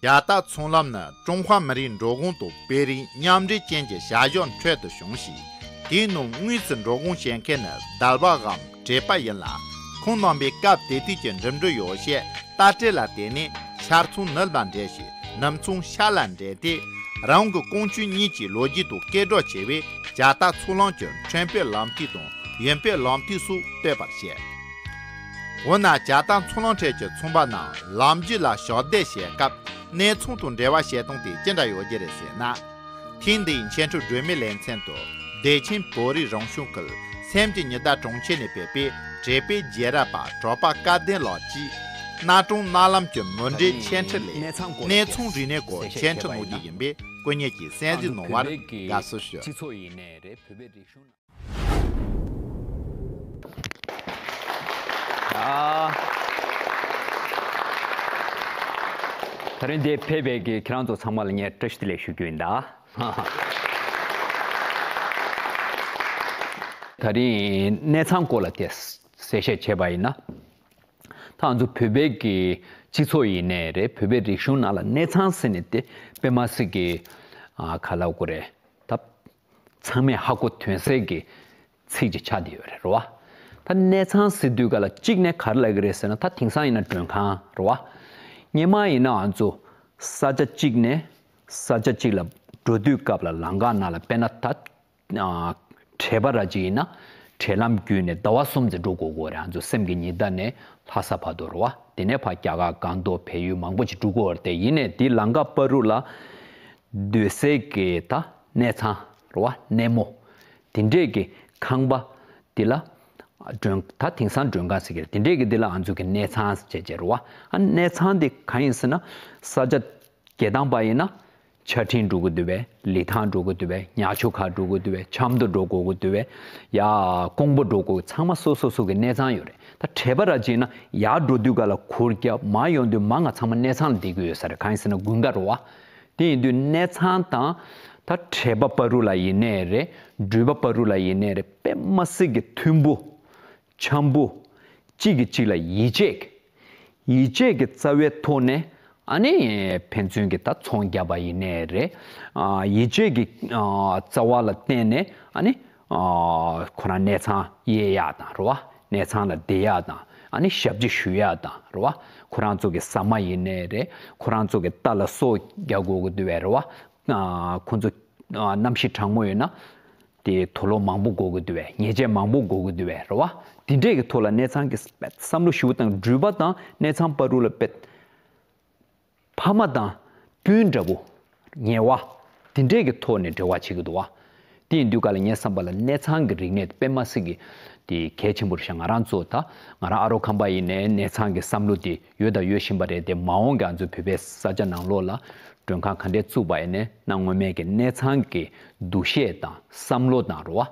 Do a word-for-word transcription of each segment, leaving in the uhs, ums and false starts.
རྒྱལ་རྟགས་ཚོང་ལམ་ནི་ཀྲུང་ཧྭ་མི་རིགས་འགྲོ་གོང་དང་བོད་རིགས་མཉམ་འབྲེལ་ཅན་གྱི་བྱ་གཞག་ཁྲོད་དུ་བྱུང་ཞིང་། དེའི་ནང་དངོས་སུ་འགྲོ་གོང་བྱེད་མཁན་ནི་རྡལ་བ་འམ་བྲེལ་པ་ཡིན་ལ། ཁོང་རྣམ་པས་སྐབས་དེ་དུས་ཀྱི་འགྲིམ་འགྲུལ་ཡོ་བྱད་རྟ་དྲེལ་ལ་བརྟེན་ནས་ཤར་ཚོང་ནུབ་ལ་འབྲེལ་ཞིང་། ནུབ་ཚོང་ཤར་ལ་འབྲེལ་ཏེ། རང་གི་ཀོང་ཇོ་གཉིས་ཀྱི་ལོ་རྒྱུས་དང་སྐད་གྲགས་ཆེ་བའི་རྒྱལ་རྟགས་ཚོང་ལམ་གྱི་ཁྲོན་བོད་ལམ་ཐིག་དང་ཡུན་བོད་ལམ་ཐིག་སོགས་བཏོད་པར་བཤད། འོ་ན་རྒྱལ་རྟགས་ཚོང་ལམ་ཁྲོད་ཀྱི་ཚོང་པ་རྣམས་ལམ་རྒྱུད་ལ་ཞབས་འདེགས་བྱེད་སྐབས་གནས་ཚང་དང་འབྲེལ་བ་བྱེད་སྟངས་དེ་ཅི་འདྲ་ཡོད་རྒྱུ་རེད་ཟེར་ན། ཐེངས་འདིའི་འཆད་ཁྲིད་སྒྲོན་མེའི་ལེ་ཚན་དུ་བདེ་ཆེན་བོད་རིགས་རང་སྐྱོང་ཁུལ་སེམས་ཀྱི་ཉི་ཟླ་གྲོང་ཁྱེར་ནས་ཕེབས་པའི་བྲེལ་པའི་རྒྱལ་རབས་པ་གྲགས་པ་སྐལ་ལྡན་ལགས་ཀྱིས་གནའ་གྲོང་གནའ་ལམ་གྱི་མུ་འབྲེལ་འཆད་ཁྲིད་ལས་གནས་ཚང་སྐོར་ལ་གནས་ཚང་རིག་གནས་སྐོར་འཆད་ཁྲིད་གནང་རྒྱུ་ཡིན་པས་སྐུ་ཉིད་ཀྱིས་གསན་གཟིགས་གནང་བར་དགའ་བསུ་ཞུ། སྤྱི་ཚོགས་ཡིན་ནའི་རེད། བོད་པའི་རིག་གཞུང་། ཨ། ད་རིང་འདིར་ཕེབས་པའི་གི་ཁྱེད་རང་ཚོ་ཚང་མ་ལ་ངས་བཀྲ་ཤིས་བདེ་ལེགས་ཞུ་རྒྱུ་ཡིན་ད། ད་རིང་གནས་ཚང་སྐོར་ལ་དེ་གསལ་བཤད་བྱས་པ་ཡིན་ན། ད་ང་ཚོ་བོད་པའི་གི་སྤྱི་ཚོགས་ཡིན་ནའི་རེད། བོད་པའི་རིག་གཞུང་ནང་ལ་གནས་ཚང་ཟེར་ནས་དེ་དཔེ་མ་སྲིད་གི་ཨ་ག་ལབ་དགོས་རེད། ད་ཚང་མས་ཧ་གོ་དོན་གསལ་གྱི་ཚིག་ཅིག་ཆགས་བསྡད་ཡོད་རེད། རེད་བ། ད་གནས་ཚང་ཟེར་དུས་ག་ལ་གཅིག་ནས་ག་རེ་ལབ་ཀྱི་རེད་ཟེར་ན། ད་དེང་སང་ཡིན་ན་མགྲོན་ཁང་རེད་བ། སྔོན་མ་ཡིན་ན་ང་ཚོ་ས་ཆ་གཅིག་ནས་ས་ཆ་གཅིག་ལ་འགྲོ་དུས་སྐབས་ལ་ལམ་ཁ་ནང་ལ་དཔེར་ན་ད་ཨ་བྲེལ་བ་ར་ཅིག་ཡིན་ན་བྲེལ་ལམ་བརྒྱུད་ནས་ཟླ་བ་གསུམ་ཙམ་འགྲོ་དགོས་ཀྱི་རེད། ང་ཚོ་སེམས་ཀྱི་ཉི་ཟླ་ནས་ལྷ་ས་བར་དུ་རེད་བ། དེ་ནས་ཕར་རྒྱ་གར་སྒང་ཏོག་བལ་ཡུལ་མང་པོ་ཅིག་འགྲོ་དགོས་རེད། དེ་ཡིན་ནས་དེ་ལམ་ཁ་བར་དུ་ལ་སྡོད་སའི་གི་ད་གནས་ཚང་རེད་བ། གནས་མོ། དེ་འདྲས་ཀྱི་ཁང་པ་དེ་ལ་མགྲོན། ད་དེང་སང་མགྲོན་ཁང་ཟེར་གྱི་རེད། དེ་འདྲས་ཀྱི་དེ་ལ་ང་ཚོ་གི་གནས་ཚང་ཟེར་བྱས་རེད་བ། ཨ་གནས་ཚང་དེ་གང་ཡིན་ཟེར་ན། ས་ཆ་རྒྱལ་ཐང་པ་ཡིན་ན་ཆ་འཕྲིན་འགྲོ་གི་འདུག་པས། ལི་ཐང་འགྲོ་གི་འདུག་པས། ཉག་ཆུ་ཁ་འགྲོ་གི་འདུག་པས། ཆབ་མདོ་འགྲོ་དགོས་ཀྱི་འདུག་པས། ཡ་ཀོང་པོ་འགྲོ་དགོས། ཚང་མ་སོ་སོ་སོ་གི་གནས་ཚང་ཡོད་རེད། ད་བྲེལ་བ་ར་ཅིག་ཡིན་ན་ཡར་འགྲོ་དུས་ག་ལ་གུར་རྒྱབ། མར་ཡོང་དུས་མར་ང་ཚང་མ་གནས་ཚང་ལ་བསྡད་ཀྱི་ཡོད་ས་རེད། གང་ཡིན་ཟེར་ན་དགུན་ཁ་རེད་བ། དེ་ཡིན་དུས་གནས་ཚང་དང་ད་བྲེལ་བ་བར་དུ་ལ་ཡིན་ནའི་རེད། འགྲུལ་པ་བར་དུ་ལ་ཡིན་ནའི་རེད། དཔེ་མ་སྲིད་ཀྱི་མཐུན་པོ། འཆམ་པོ། གཅིག་གིས་གཅིག་ལ་ཡིད་ཆེས། ཡིད་ཆེས་ཀྱི་རྩ་བའི་ཐོག་ནས་ཨ་ནི་ཕན་ཚུན་གྱི་ད་ཚོང་རྒྱབ་པ་ཡིན་ནའི་རེད། ཨ་ཡིད་ཆེས་ཀྱི་ཨ་རྩ་བ་ལ་བརྟེན་ནས་ཨ་ནི་ཨ་ཁོ་རང་གནས་ཚང་གཡས་ཡག་དང་རེད་བ། གནས་ཚང་ལ་བསྡད་ཡག་དང་ཨ་ནི་ཞབས་ཕྱི་ཞུ་ཡག་དང་རེད་བ། ཁོ་རང་ཚོ་གི་ཟ་མ་ཡིན་ནའི་རེད། ཁོ་རང་ཚོ་གི་རྟ་ལ་སོ་རྒྱག་དགོས་ཀྱི་འདུག་པས་རེད་བ། ཨ་ཁོ་ཚོ་ཨ་གནམ་གཤིས་གྲང་མོ་ཡོད་ན། དེ་དུག་ལོག་མང་པོ་དགོས་ཀྱི་འདུག་པས། ཉེས་ཆད་མང་པོ་དགོས་ཀྱི་འདུག་པས་རེད་བ། དེ་འདྲས་ཀྱི་ཐོག་ལ་གནས་ཚང་གི་བསམ་བློ་ཞེ་པོ་དང་། འགྲུལ་པ་དང་གནས་ཚང་བར་དུ་ལ་དཔེ་ཕ་མ་དང་སྤུན་འདྲ་པོ། ཉེ་བ་དེ་འདྲས་ཀྱི་ཐོག་ནས་འབྲེལ་བ་བྱེད་ཀྱི་འདུག་བ། དེ་ཡིན་དུས་ག་ལ་ངའི་བསམ་པ་ལ་གནས་ཚང་གི་རིག་གནས་དེ་དཔེ་མ་སྲིད་ཀྱི་དེ་གལ་ཆེན་པོ་རེད་ཤག་ང་རང་ཚོ་ད་ང་རང་ཨ་རོགས་ཁམས་པ་ཡིན་ནའི་གནས་ཚང་གི་བསམ་བློ་དེ་ཡོད་དང་ཡོད་བཞིན་པ་རེད་དེ། མ་འོངས་ཀྱི་ང་ཚོའི་བོད་པའི་ས་ཆ་ནང་ལོགས་ལ་མགྲོན་ཁང་ག་འདྲས་བཙུགས་པ་ཡིན་ནའི་གནའ་སྔོན་མའི་གི་གནས་ཚང་གི་འདུ་ཤེས་དང་བསམ་བློ་དང་རེད་བ།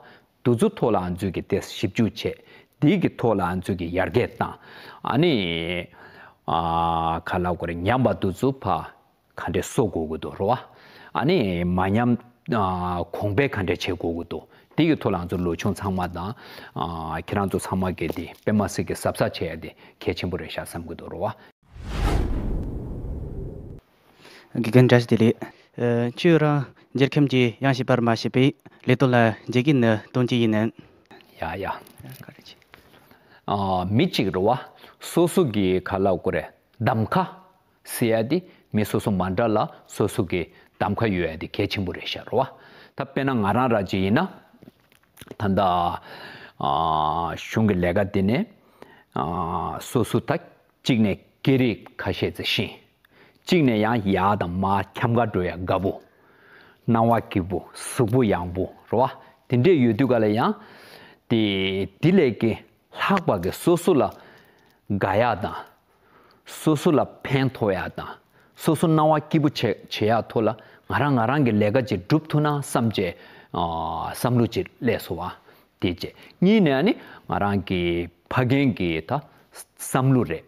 དེ་ཚོ་ཐོག་ལ་ང་ཚོས་ཀྱི་དེ་ཞིབ་འཇུག་བྱས། དེའི་གི་ཐོག་ལ་ང་ཚོས་ཀྱི་ཡར་རྒྱས་བཏང་། ཨ་ནི་ཨ་ག་ལབ་དགོས་རེད། ཉམས་པ་དེ་ཚོ་ཕར་ག་འདྲས་གསོ་དགོས་ཀྱི་འདུག་རེད་བ། ཨ་ནི་མ་ཉམས་ཨ་གོང་འཕེལ་ག་འདྲས་བྱེད་དགོས་ཀྱི་འདུག་དེ་གི་ཐོག་ལ་ང་ཚོ་ལོ་ཆུང་ཚང་མ་དང་ཨ་ཁྱེད་རང་ཚོ་ཚང་མ་གིས་དེ་དཔེ་མ་སྲིད་ཀྱི་གཟབ་གཟབ་བྱེད་ཡ་དེ་གལ་ཆེན་པོ་རེད་ཤག་བསམ་གྱི་འདུག་རེད་བ། དགེ་རྒན་བཀྲ་ཤིས་བདེ་ལེགས། ཨ་ཁྱོད་རང་རྒྱལ་ཁམས་ཀྱི་ཡང་ཞིག་པར་མ་ཞེས་པའི་ལས་དོན་ལ་མཇལ་གྱི་ནི་དོན་ཅི་ཡིན་ནམ། ཡ་ཡ། ག་རེ་བྱེད། ཨ་མི་གཅིག་རེད་བ། སོ་སོ་གི་ག་ལབ་དགོས་རེད། གདམ་ཁ་ཟེར་ཡ་དེ་མི་སོ་སོ་མ་འདྲ་ལ་སོ་སོ་གི་གདམ་ཁ་ཡོད་ཡ་དེ་གལ་ཆེན་པོ་རེད་ཤག་རེད་བ། ད་དཔེར་ན་ང་རང་ར་ཅིག་ཡིན་ན། ད་ལྟ་ཨ་གཞུང་གི་ལས་ཀ་དེ་ནས་ཨ་སོ་སོ་ད་གཅིག་ནས་སྐད་རིགས་ཁ་ཤས་ཙམ་ཤེས། གཅིག་ནས་ཡང་ཡར་དང་མར་འཁྱམ་ག་འགྲོ་ཡ་དགའ་པོ། སྣང་བ་སྐྱིད་པོ། གཟུགས་པོ་ཡངས་པོ་རེད་བ། དེ་འདྲས་ཡོད་དུས་ག་ལ་ཡང་དེ་དེ་ལས་ཀྱི་ལྷག་པ་གི་སོ་སོ་ལ་དགའ་ཡག་དང་། སོ་སོ་ལ་ཕན་ཐོགས་ཡག་དང་། སོ་སོ་སྣང་བ་སྐྱིད་པོ་བྱེད་བྱེད་ཡག་ཐོག་ལ་ང་རང་ང་རང་གི་ལས་ཀ་ཅིག་སྒྲུབ་ཐུབ་ན་བསམ་བྱས་ཨ་བསམ་བློ་ཅིག་སླེབས་སོང་བ། དེ་བྱས། གཉིས་ནས་ཨ་ནི་ང་རང་གི་ཕ་རྒན་གྱི་ད་བསམ་བློ་རེད།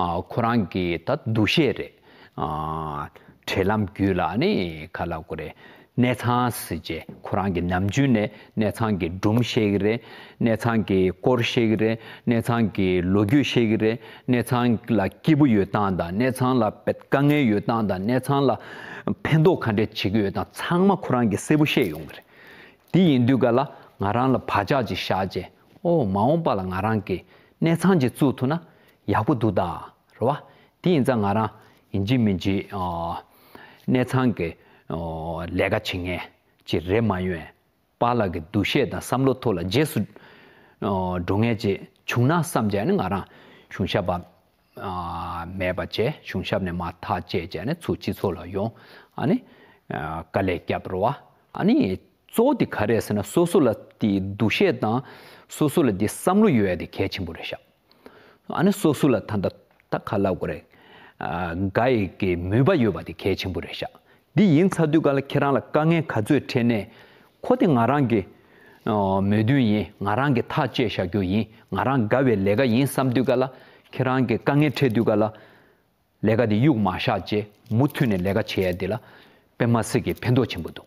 ཨ་ཁོ་རང་གི་ད་འདུ་ཤེས་རེད། ཨ་འབྲེལ་ལམ་བརྒྱུད་ལ་ཨ་ནི་ག་ལབ་དགོས་རེད། གནས་ཚང་ཟེར་བྱས་ཁོ་རང་གི་ནམ་རྒྱུན་ནས་གནས་ཚང་གི་སྒྲུང་བཤད་ཀྱི་རེད། གནས་ཚང་གི་སྐོར་བཤད་ཀྱི་རེད། གནས་ཚང་གི་ལོ་རྒྱུས་བཤད་ཀྱི་རེད། གནས་ཚང་ལ་སྐྱིད་པོ་ཡོད་སྟངས་དང་། གནས་ཚང་ལ་དཀའ་ངལ་ཡོད་སྟངས་དང་། གནས་ཚང་ལ་ཕན་ཐོགས་ག་འདྲས་བྱེད་ཀྱི་ཡོད་སྟངས་ཚང་མ་ཁོ་རང་གིས་གསལ་པོ་བཤད་ཡོང་གི་རེད། དེ་ཡིན་དུས་ག་ལ་ང་རང་ལ་བག་ཆགས་ཅིག་བཞག་བྱས། ཨོ་མ་འོངས་པ་ལ་ང་རང་གིས་གནས་ཚང་ཅིག་བཙུགས་ཐུབ་ན་ཡག་པོ་འདུག་ད། རེད་བ། དེ་ཡིན་ཙང་ང་རང་ཡིན་གཅིག་མིན་གཅིག་ཨ་གནས་ཚང་གི་ཨ་ལས་ཀ་བྱེད་མཁན་ཅིག་རེད་མ་ཡོང་། པཱ་ལགས་ཀྱི་འདུ་ཤེས་དང་བསམ་བློ་ཐོག་ལ་རྗེས་སུ་ཨ་འགྲོ་མཁན་ཅིག་བྱུང་ན་བསམ་བྱས་ནས་ང་རང་གཞུང་ཞབས་པ་ཨ་མེད་པ་བྱས། གཞུང་ཞབས་ནས་མར་ཐག་བཅད་བྱས་ནས་ཚུར་སྤྱི་ཚོགས་ལ་ཡོང་། ཨ་ནི་ཨ་དཀའ་ལས་བརྒྱབ། རེད་བ། ཨ་ནི་གཙོ་བོ་དེ་ག་རེ་རེད་ཟེར་ན། སོ་སོ་ལ་དེ་འདུ་ཤེས་དང་སོ་སོ་ལ་དེ་བསམ་བློ་ཡོད་ཡ་དེ་གལ་ཆེན་པོ་རེད་ཤག་ཨ་ནི་སོ་སོ་ལ་ད་ལྟ་ད་ག་ལབ་དགོས་རེད། ཨ་དགའ་ཡི་གི་མོས་པ་ཡོད་པ་དེ་གལ་ཆེན་པོ་རེད་ཤག་འདི་ཡིན་ཚར་དུས་ག་ལ་ཁྱེད་རང་ལ་དཀའ་ངལ་ག་ཚོད་འཕྲད་ནས་ཁོ་དེ་ང་རང་གི་ཨ་མོས་མཐུན་ཡིན། ང་རང་གི་ཐག་བཅད་བཞག་རྒྱུ་ཡིན། ང་རང་དགའ་བའི་ལས་ཀ་ཡིན་བསམ་དུས་ག་ལ། ཁྱེད་རང་གི་དཀའ་ངལ་འཕྲད་དུས་ག་ལ། ལས་ཀ་དེ་གཡུག་མ་བཞག་བྱས་མུ་མཐུད་ནས་ལས་ཀ་བྱེད་ཡ་དེ་ལ་དཔེ་མ་སྲིད་ཀྱི་ཕན་ཐོགས་ཆེན་པོ་འདུག་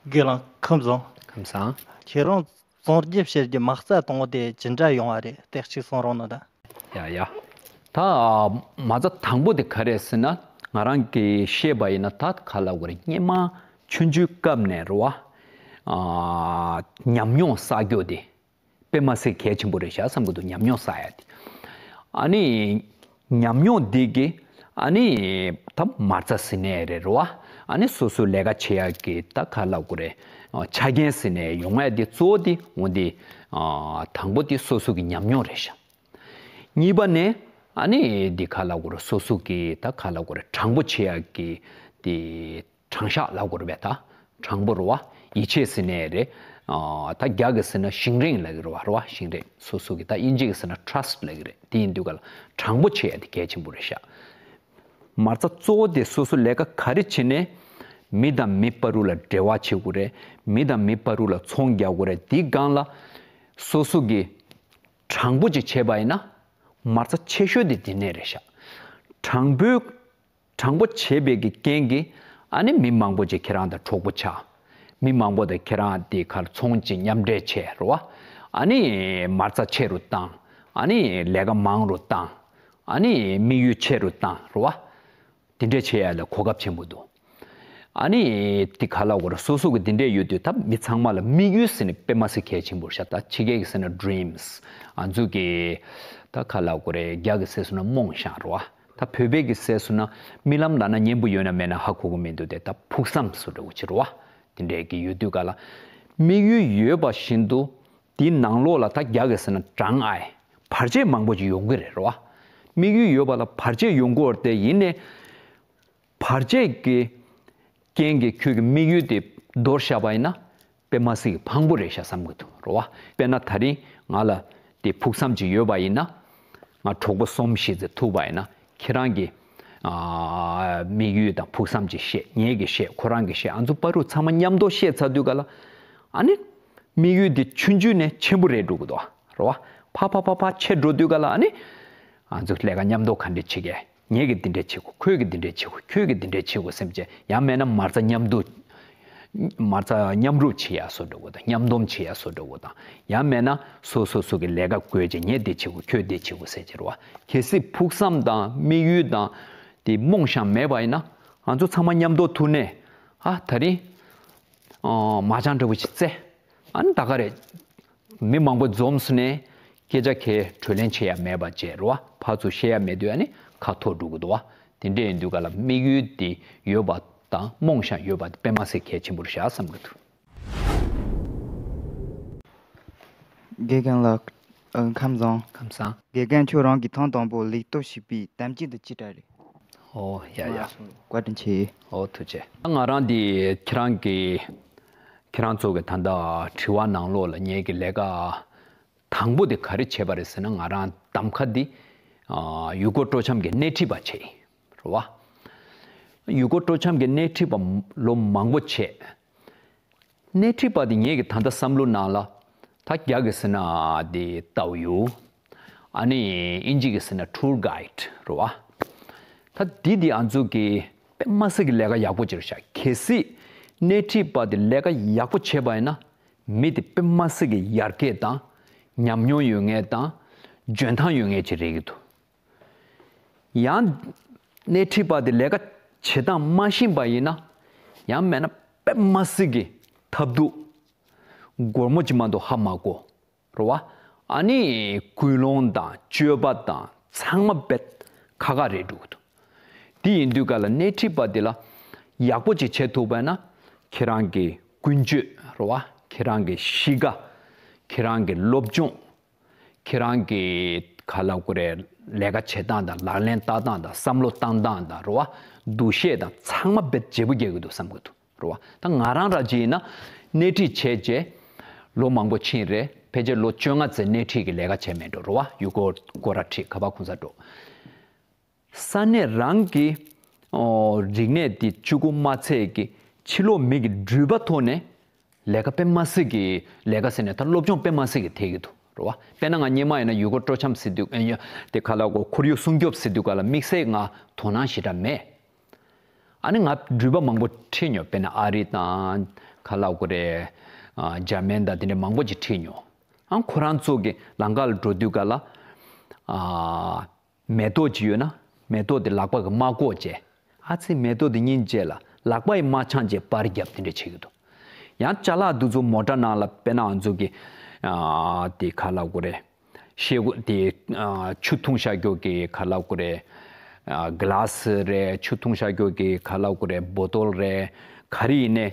དགེ་ལགས་ཁམས་བཟང་། ཁམས་བཟང་། ཁྱེད་རང་བཙོང་རྒྱུ་བཤེར་རྒྱུ་མ་རྩ་གཏོང་བ་དེ་ཇི་འདྲ་ཡོང་བ་རེད། ལྟེགས་གཅིག་གསུང་རོགས་གནང་དང་། ཡ་ཡ། ད་མ་རྩ་དང་པོ་དེ་ག་རེ་རེད་ཟེར་ན། ང་རང་གིས་ཤེས་པ་ཡིན་ན། ད་ག་ལབ་དགོས་རེད། སྔོན་མ་ཆུང་ཆུང་སྐབས་ནས་རེད་བ། ཨ་ཉམས་མྱོང་བསགས་རྒྱུ་དེ་དཔེ་མ་སྲིད་གལ་ཆེན་པོ་རེད་ཤག་བསམ་གྱི་འདུག་ཉམས་མྱོང་བསགས་ཡ་དེ། ཨ་ནི་ཉམས་མྱོང་འདི་གིས་ཨ་ནི་ད་མ་རྩ་ཟེར་ནའི་རེད་རེད་བ། ཨ་ནི་སོ་སོའི་ལས་ཀ་བྱེད་ཡ་གི་ད་ག་ལབ་དགོས་རེད། ཆ་རྐྱེན་ཟེར་ནའི་ཡོང་ཡ་དེ་གཙོ་བོ་དེ་འོ་དེ་ཨ་དང་པོ་དེ་སོ་སོ་གི་ཉམས་མྱོང་རེད་ཤག་གཉིས་པ་ནས་ཨ་ནི་འདི་ག་ལབ་དགོས་རེད། སོ་སོ་གི་ད་ག་ལབ་དགོས་རེད། དྲང་པོ་བྱེད་ཡ་གི་དེ། དྲང་བཞག་ལབ་དགོས་རེད་པས། ད་དྲང་པོ་རེད་བ། ཡིད་ཆེས་ཟེར་ནའི་རེད། ཨ་ད་རྒྱ་གི་ཟེར་ན་ཞིང་རེངས་ལབ་ཀྱི་རེད་བ། རེད་བ། ཞིང་རེངས། སོ་སོ་གི། ད་དབྱིན་ཇི་གི་ཟེར་ན་ཊྲ་སི་ཊི་ལབ་ཀྱི་རེད། དེ་ཡིན་དུས་ག་ལ་དྲང་པོ་བྱེད་ཡ་དེ་གལ་ཆེན་པོ་རེད་ཤག་མ་རྩ་གཙོ་བོ་དེ་སོ་སོ་ལས་ཀ་ག་རེ་བྱེད་ནའི་མི་དང་མི་བར་དུ་ལ་འབྲེལ་བ་བྱེད་དགོས་རེད། མི་དང་མི་བར་དུ་ལ་ཚོང་རྒྱག་དགོས་རེད། དེའི་སྒང་ལ་སོ་སོ་གི་དྲང་པོ་ཅིག་བྱས་པ་ཡིན་ན། མ་རྩ་ཆེ་ཤོས་དེ་དེ་ནས་རེད་ཤག་དྲང་པོའི་དྲང་པོ་བྱས་པའི་གི་རྐྱེན་གྱིས་ཨ་ནི་མི་མང་པོ་ཅིག་ཁྱེད་རང་དང་གྲོགས་པོ་ཆགས། མི་མང་པོ་དང་ཁྱེད་རང་དེ་གར་ཚོང་ཅིག་མཉམ་འབྲེལ་བྱས་རེད་བ། ཨ་ནི་མ་རྩ་ཆེ་རུ་བཏང་། ཨ་ནི་ལས་ཀ་མང་རུ་བཏང་། ཨ་ནི་དམིགས་ཡུལ་ཆེ་རུ་བཏང་རེད་བ། དེ་འདྲས་བྱེད་ཡ་ལ་གོ་སྐབས་ཆེན་པོ་འདུག་ཨ་ནི་དེ་ག་ལབ་དགོས་རེད། སོ་སོ་གི་དེ་འདྲས་ཡོད་དུས་ད་མི་ཚང་མ་ལ་དམིགས་ཡུལ་ཟེར་ནས་དཔེ་མ་སྲིད་གལ་ཆེན་པོ་རེད་ཤག་ད་ཕྱི་རྒྱལ་གྱི་ཟེར་ན་ཌི་རིམ་སི། ང་ཚོ་གི་ད་ག་ལབ་དགོས་རེད། རྒྱ་གི་ཟེར་སོང་ན་梦想རེད་བ། ད་བོད་པའི་གི་ཟེར་སོང་ན་རྨི་ལམ་ལབ་ན་སྙན་པོ་ཡོད་ན་མེད་ན་ཧ་གོ་གི་མི་འདུག་སྟེ། ད་ཕུགས་བསམ་བཟོ་འདྲ་བོ་ཅིག་རེད་བ། དེ་འདྲའི་གི་ཡོད་དུས་ག་ལ་དམིགས་ཡུལ་ཡོད་པ་བཞིན་དུ་དེའི་ནང་ལོགས་ལ་ད་རྒྱ་གི་ཟེར་ན་障碍། བར་ཆད་མང་པོ་ཅིག་ཡོང་གི་རེད་རེད་བ། དམིགས་ཡུལ་ཡོད་པ་ལ་བར་ཆད་ཡོང་གི་ཡོད་རེད་དེ། ཡིན་ནའི་བར་ཆད་ཀྱི་རྐྱེན་གྱིས་ཁྱོད་ཀྱི་དམིགས་ཡུལ་དེ་འདོར་བཞག་པ་ཡིན་ན། དཔེ་མ་སྲིད་ཀྱི་ཕངས་པོ་རེད་ཤག་བསམ་གྱི་འདུག་རེད་བ། དཔེར་ན་ད་རིང་ང་ལ་དེ་ཕུགས་བསམ་ཅིག་ཡོད་པ་ཡིན་ན། ང་གྲོགས་པོ་གསུམ་བཞི་ཙམ་ཐུག་པ་ཡིན་ན། ཁྱེད་རང་གི་ཨ་དམིགས་ཡུལ་དང་ཕུགས་བསམ་ཅིག་བཤད། ངེད་ཀྱིས་བཤད། ཁོ་རང་གིས་བཤད། ང་ཚོ་བར་དུ་ཚང་མ་མཉམ་དུ་བཤད་ཚར་དུས་ག་ལ། ཨ་ནི་དམིགས་ཡུལ་དེ་ཆུང་ཆུང་ནས་ཆེན་པོ་རེད་འགྲོ་གི་འདུག་རེད་བ། ཕར་ཕར་ཕར་ཕར་ཆེ་འགྲོ་དུས་ག་ལ། ཨ་ནི་ང་ཚོ་ལས་ཀ་མཉམ་དུ་ག་འདྲས་བྱེད་གས། ངེད་ཀྱིས་འདི་འདྲས་བྱེད་དགོས། ཁྱོད་ཀྱིས་འདི་འདྲས་བྱེད་དགོས། ཁྱོད་ཀྱིས་འདི་འདྲས་བྱེད་དགོས་སེམས་ཅན། ཡང་མེད་ན་མ་རྩ་མཉམ་དུ། མ་རྩ་མཉམ་རུབ་བྱེད་ཡ་བཟོ་འདྲ་བོ་དང་། མཉམ་སྡོམ་བྱེད་ཡ་བཟོ་འདྲ་བོ་དང་། ཡང་མེད་ན་སོ་སོ་སོ་གི་ལས་ཀ་བགོས་བྱས། ངས་འདི་བྱེད་དགོས། ཁྱོད་འདི་བྱེད་དགོས་ཟེར་གྱི་རེད་བ། གལ་སྲིད་ཕུགས་བསམ་དང་དམིགས་ཡུལ་དང་དེ་梦想མེད་པ་ཡིན་ན། ང་ཚོ་ཚང་མ་མཉམ་དུ་ཐུག་ནས། ཨ་ད་རིང་ཨ་མ་ཅང་འདྲ་བོ་ཞིག་རྩེ། ཨ་ནི་ད་ག་རེད། མི་མང་པོ་འཛོམས་སོང་ནས་སྐད་ཆ་གས་གྲོས་གླེང་བྱེད་ཡ་མེད་པ་བྱས་རེད་བ། ཕར་ཚུར་བཤད་ཡ་མེད་དུས་ཨ་ནི་ཁ་འཐོར་འགྲོ་གི་འདུག་བ། དེ་འདྲ་ཡིན་དུས་ག་ལ་དམིགས་ཡུལ་དེ་ཡོད་པ་དང་梦想ཡོད་པ་དེ་དཔེ་མ་སྲིད་གལ་ཆེན་པོ་རེད་ཤག་བསམ་གི་འདུག་དགེ་རྒན་ལགས། ཨ་ཁམས་བཟང་། ཁམས་བཟང་། དགེ་རྒན་ཁྱོད་རང་གིས་ཐེངས་དང་པོ་ལེགས་གཏོང་བྱས་པའི་གཏམ་རྒྱུད་འདི་ཅི་འདྲ་རེད། ཨོ་ཡ་ཡ། བཀའ་དྲིན་ཆེ། ཨོ་ཐུགས་རྗེ་ཆེ། ང་རང་འདི་ཁྱེད་རང་གི་ཁྱེད་རང་ཚོ་གི་ད་ལྟ་དྲི་བ་ནང་ལོགས་ལ་ངེད་ཀྱི་ལས་ཀ་དང་པོ་དེ་ག་རེ་བྱས་པ་རེད་ཟེར་ན། ང་རང་གདམ་ཁ་འདི་ཨ་ཡུལ་སྐོར་སྤྲོ་འཆམ་གྱི་སྣེ་ཁྲིད་པ་བྱས་ཡིན། རེད་བ། ཡུལ་སྐོར་སྤྲོ་འཆམ་གྱི་སྣེ་ཁྲིད་པ་ལོ་མང་པོ་བྱས། སྣེ་ཁྲིད་པ་དེ་ངེད་ཀྱི་ད་ལྟ་བསམ་བློ་ནང་ལ། ད་རྒྱ་གི་ཟེར་ན་དེ་导游། ཨ་ནི་དབྱིན་ཇི་གི་ཟེར་ན་tour guide རེད་བ། ད་འདི་དེ་ང་ཚོ་གི་ དཔེ་མ་སྲིད་ཀྱི་ལས་ཀ་ཡག་པོ་ཅིག་རེད་ཤག་གལ་སྲིད་སྣེ་ཁྲིད་པ་དེ་ལས་ཀ་ཡག་པོ་བྱས་པ་ཡིན་ན། མི་དེ་དཔེ་མ་སྲིད་ཀྱི་ཡར་རྒྱས་དང་། ཉམས་མྱོང་ཡོད་མཁན་དང་། འཇོན་ཐང་ཡོད་མཁན་ཅིག་རེད་ཀྱི་འདུག་ཡང་སྣེ་ཁྲིད་པ་དེ་ལས་ཀ་བྱེད་སྟངས་མ་ཤེས་པ་ཡིན་ན། ཡང་མིན་ན་དཔེ་མ་སྲིད་ཀྱི་ཐབས་སྡུག་སྒོར་མོ་གཅིག་མ་གཏོགས་ཧ་མ་གོ། རེད་བ། ཨ་ནི་ཀུན་སློང་དང་སྤྱོད་པ་དང་ཚང་མ་རྦད་ཁག་ཁག་རེད་འགྲོ་གི་འདུག་དེ་ཡིན་དུས་ག་ལ་སྣེ་ཁྲིད་པ་དེ་ལ་ཡག་པོ་ཅིག་བྱེད་ཐུབ་པ་ན། ཁྱེད་རང་གི་ཀུན་སྤྱོད་རེད་བ། ཁྱེད་རང་གི་གཤིས་ཀ་ཁྱེད་རང་གི་སློབ་སྦྱོང་། ཁྱེད་རང་གི་ག་ལབ་དགོས་རེད། ལས་ཀ་བྱེད་སྟངས་དང་། ལག་ལེན་བསྟར་སྟངས་དང་། བསམ་བློ་བཏང་སྟངས་དང་། རེད་བ། འདུ་ཤེས་དང་ཚང་མ་རྦད་བརྗེ་པོ་རྒྱག་གི་འདུག་བསམ་གི་འདུག་རེད་བ། ད་ང་རང་ར་ཅིག་ཡིན་ན་སྣེ་ཁྲིད་བྱས་རྗེས་ལོ་མང་པོ་ཕྱིན་རེད། ཕལ་ཆེར་ལོ་བཅོ་ལྔ་ཙམ་སྣེ་ཁྲིད་ཀྱི་ལས་ཀ་བྱས་མེད་འགྲོ། རེད་བ། ཡུལ་སྐོར་སྐོར་ར་ཁྲིད། ཁ་པར་གུང་སེང་འགྲོ། ས་གནས་རང་གི་ཨོ་རིག་གནས་དེ་གཅིག་པུ་མ་ཚད་ཀྱི་ཕྱི་ལོགས་མི་གི་འགྲུལ་པ་ཐོག་ནས་ལས་ཀ་དཔེ་མ་སྲིད་ཀྱི། ལས་ཀ་ཟེར་ནས་ད་སློབ་སྦྱོང་དཔེ་མ་སྲིད་ཀྱི་ཐེབས་ཀྱི་འདུག་རེད་བ། དཔེར་ན་ང་སྔོན་མ་ཡིན་ན་ཡུལ་སྐོར་སྤྲོ་འཆམ་ཟེར་དུས། ཨ་ཡ། དེ་ག་ལབ་དགོས། ཁོར་ཡུག་སྲུང་སྐྱོབ་ཟེར་དུས་ག་ལ་དམིགས་བསལ་ང་དོ་སྣང་ཞེ་དྲག་མེད། ཨ་ནི་ང་འགྲུལ་པ་མང་པོ་ཁྲིད་མྱོང་། དཔེར་ན་ཨ་རི་དང་། ག་ལབ་དགོས་རེད། ཨ་འཇར་མན་དང་དེ་འདྲ་མང་པོ་ཅིག་ཁྲིད་མྱོང་། ཨ་ཁོ་རང་ཚོ་གི་ལམ་ཁ་ལ་འགྲོ་དུས་ག་ལ། ཨ་མེ་ཏོག་ཅིག་ཡོད་ན་མེ་ཏོག་དེ་ལག་པ་གིས་མ་བཀོག་བྱས། ཨ་ཙི་མེ་ཏོག་དེ་སྙིང་རྗེ་ལ་ལག་པ་ཡིས་མ་འཆང་བྱས་པར་བརྒྱབ། དེ་འདྲ་བྱེད་ཀྱི་འདུག་ཡང་ཅ་ལག་དེ་ཚོ་མོ་ཊ་ནང་ལ། དཔེར་ན་ང་ཚོ་གི་ཨ་དེ་ག་ལབ་དགོས་རེད། ཤེལ་སྒོ་དེ་ཨ་ཆུ་འཐུང་བཞག་རྒྱུ་གི་ག་ལབ་དགོས་རེད། ཨ་གི་ལཱ་སི་རེད། ཆུ་འཐུང་བཞག་རྒྱུ་གི་ག་ལབ་དགོས་རེད། བོ་ཏོལ་རེད། ག་རེ་ཡིན་ནའི་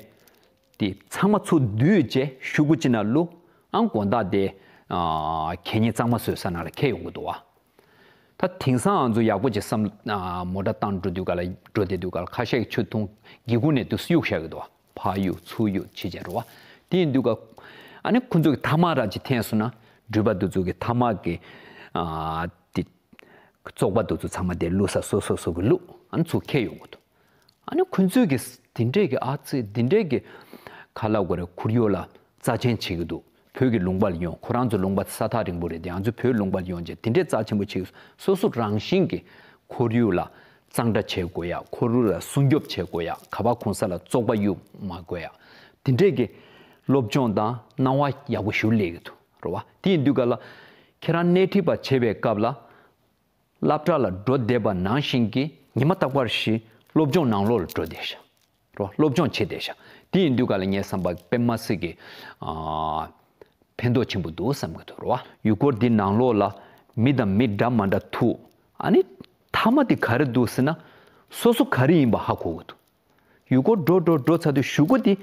དེ་ཚང་མ་ཚུར་བསྡུས་བྱས་ཤོག་གུ་གཅིག་ནང་བླུགས། ཨང་དགོང་དག་དེ་ཨ་གད་སྙིགས་གཙང་མ་བཟོ་ས་ནང་ལ་འཁྱེར་ཡོང་གི་འདུག་བ། ད་དེང་སང་ང་ཚོ་ཡག་པོ་ཅིག་བསམ། ཨ་མོ་ཊ་བཏང་འགྲོ་དུས་ག་ལ། འགྲོ་བསྡད་དུས་ག་ལ་ཁ་ཤས་ཀྱིས་ཆུ་འཐུང་སྒེའུ་ཁུང་ནས་དུ་གཡུག་བཞག་གི་འདུག་བ། ཕར་གཡུག་ཚུར་གཡུག་བྱེད་བྱས་རེད་བ། དེ་ཡིན་དུས་ག་ཨ་ནི་ཁོ་ཚོ་གི་ཐ་མག་ར་ཅིག་འཐེན་སོང་ན། འགྲུལ་པ་དེ་ཚོ་གི་ཐ་མག་གི་ཨ་དེ་བཙོག་པ་དེ་ཚོ་ཚང་མ་དེ་བླུགས་ས་སོ་སོ་སོ་གི་བླུགས། ཨ་ནི་ཚུར་འཁྱེར་ཡོང་གི་འདུག་ཨ་ནི་ཁོ་ཚོས་གི་དེ་འདྲས་གི། ཨ་ཙི། དེ་འདྲས་གི་ག་ལབ་དགོས་རེད། ཁོར་ཡུག་ལ་རྩ་ཆེན་བྱེད་ཀྱི་འདུག་བོད་ཀྱི་ལུང་པ་ལ་ཡོང་། ཁོ་རང་ཚོ་ལུང་པ་ས་ཐག་རིང་པོ་རེད་དེ། ང་ཚོ་བོད་ལུང་པ་ལ་ཡོང་བྱས་དེ་འདྲས་རྩ་ཆེན་པོ་བྱེད་ཀྱི། སོ་སོ་རང་བཞིན་གི་ཁོར་ཡུག་ལ་གཙང་སྦྲ་བྱེད་དགོས་ཡ། ཁོར་ཡུག་ལ་སྲུང་སྐྱོབ་བྱེད་དགོས་ཡ། ཁ་པར་གུང་སེང་ལ་བཙོག་པ་གཡུག་མ་དགོས་ཡ། དེ་འདྲས་གི་སློབ་སྦྱོང་དང་སྣང་བ་ཡག་པོ་ཞེ་པོ་སླེབས་ཀྱི་འདུག་རེད་བ། དེ་ཡིན་དུས་ག་ལ་ཁྱེད་རང་སྣེ་ཁྲིད་པ་བྱེད་པའི་སྐབས་ལ། སློབ་གྲྭ་ལ་འགྲོ་བསྡད་པ་ནང་བཞིན་གྱི་ཉི་མ་རྟག་པར་ཞིག་སློབ་སྦྱོང་ནང་ལོགས་ལ་འགྲོ་བསྡད་ཤག་རོ། སློབ་སྦྱོང་བྱེད་བསྡད་ཤག་དེ་ཡིན་དུས་ག་ལ་ངའི་བསམ་པ་དཔེ་མ་སྲིད་ཀྱི་ཨ་ཕན་ཐོགས་ཆེན་པོ་འདུག་བསམ་གྱི་འདུག་རོ། ཡུལ་སྐོར་འདི་ནང་ལོགས་ལ་མི་དང་མི་འདྲ་མ་འདྲ་ཐུག་ཨ་ནི་མཐའ་མ་དེ་ག་རེ་འདུག་ཟེར་ན། སོ་སོ་ག་རེ་ཡིན་པ་ཧ་གོ་གི་འདུག་ཡུལ་སྐོར་འགྲོ་འགྲོ་འགྲོ་ཚར་དུས་གཞུག་གུ་དེ།